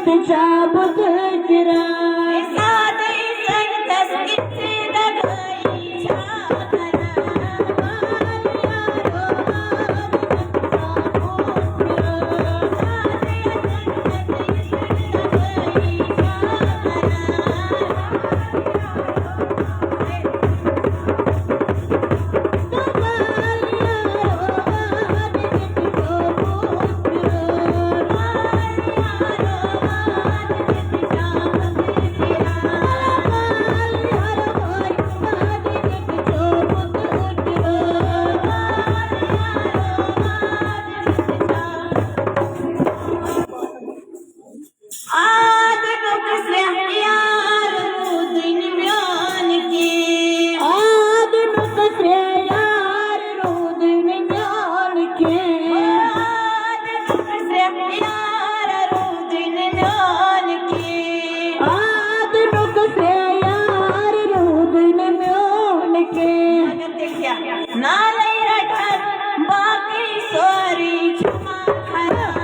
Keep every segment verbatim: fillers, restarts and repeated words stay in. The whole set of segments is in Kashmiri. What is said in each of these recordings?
تجابت کران۔ سادے سنگتس کسی دگائی چھا کران۔ آدنُک سرٛیٚہہ یار روٗدٕے نہٕ میون کینٛہہ۔ آدنُک سرٛیٚہہ یار روٗدٕے نہٕ میون کینٛہہ۔ آدنُک سرٛیٚہہ یار روٗدٕے نہٕ میون کینٛہہ۔ آدنُک سرٛیٚہہ یار روٗدٕے نہٕ میون کینٛہہ۔ مگر تیٚلہِ کیٛاہ؟ نالے رٹن باقی سورُے چھُ ما خراب۔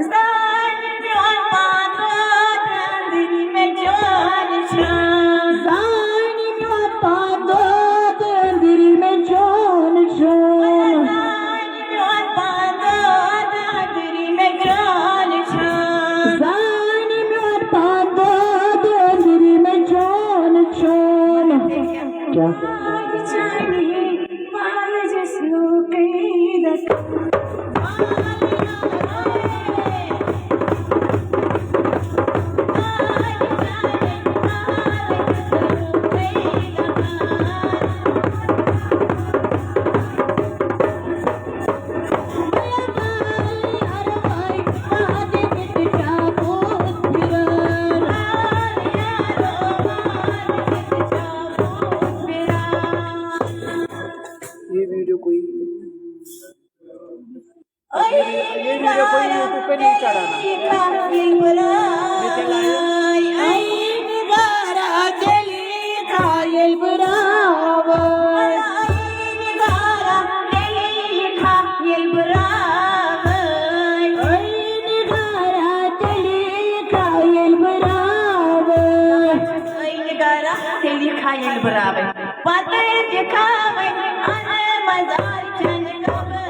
زانہِ میون پان دود أنٛدٕرۍ مےٚ جان چھُ۔ زانہِ میون پان دود أنٛدٕرۍ مےٚ جان چھُ۔ زانہِ میون پان دود أنٛدٕرۍ مےٚ جان چھُ۔ زانہِ میون پان دود أنٛدٕرۍ مےٚ جان چھُ۔ کیٛاہ؟ ये वीडियो कोई, ये वीडियो कोई YouTube पे नहीं चढ़ाना। پتہٕ دِکھاوٕنۍ اَنہٕ مزار چَن قبر۔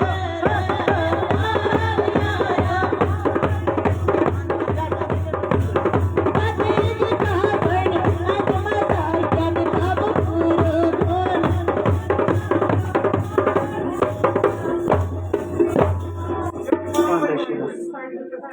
پتہٕ دِکھاوٕنۍ اَنہٕ مزار چَن قبر۔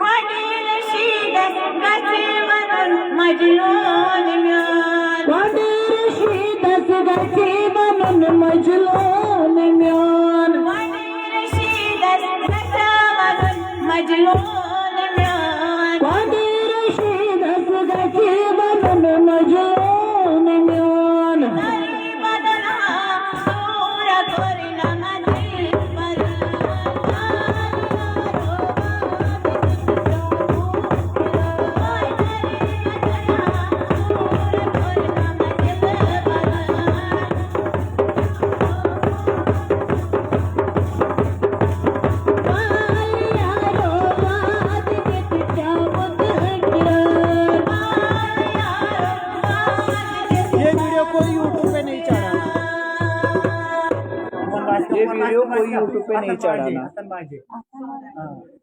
کۄنٛڈٕ رشیٖدس گژھِ ونُن مجنون میون۔ کۄنٛڈٕ رشیٖدس گژھِ ونُن مجنون میون۔ کۄنٛڈٕ رشیٖدس گژھِ ونُن مجنون میون۔ کۄنٛڈٕ رشیٖدس گژھِ ونُن مجنون میون۔ بدل ہا دوٗر کوٚر نہ مہ دِل پر۔ ये वीडियो कोई YouTube पे नहीं चढ़ाना। ये वीडियो कोई YouTube पे नहीं चढ़ाना। हाँ।